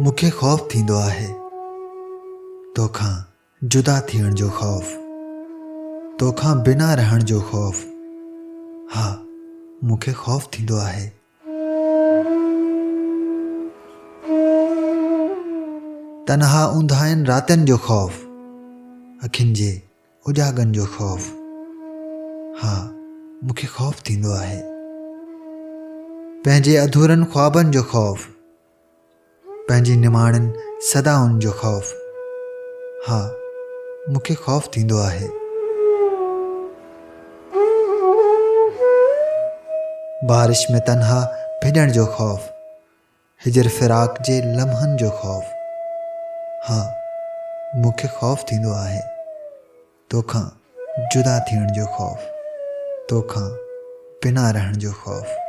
مون کي خوف ٿيندو آهي. توکان جدا ٿيڻ جو خوف. توکان بنا رهڻ جو خوف. ها مون کي خوف ٿيندو آهي. تنها اونداهين راتين جو خوف. اکين جي اوجاڳن جو خوف. ها مون کي خوف ٿيندو آهي. پنهنجي اڌورن خوابن جو خوف. پنهنجي نماڻين صدائن جو خوف. ها مون کي خوف ٿيندو آهي. بارش ۾ تنها ڀڄڻ جو خوف. هجر فراق جي لمحن جو خوف. ها مون کي خوف ٿيندو آهي. توکان جدا ٿيڻ جو خوف. توکان بنا رهڻ جو خوف.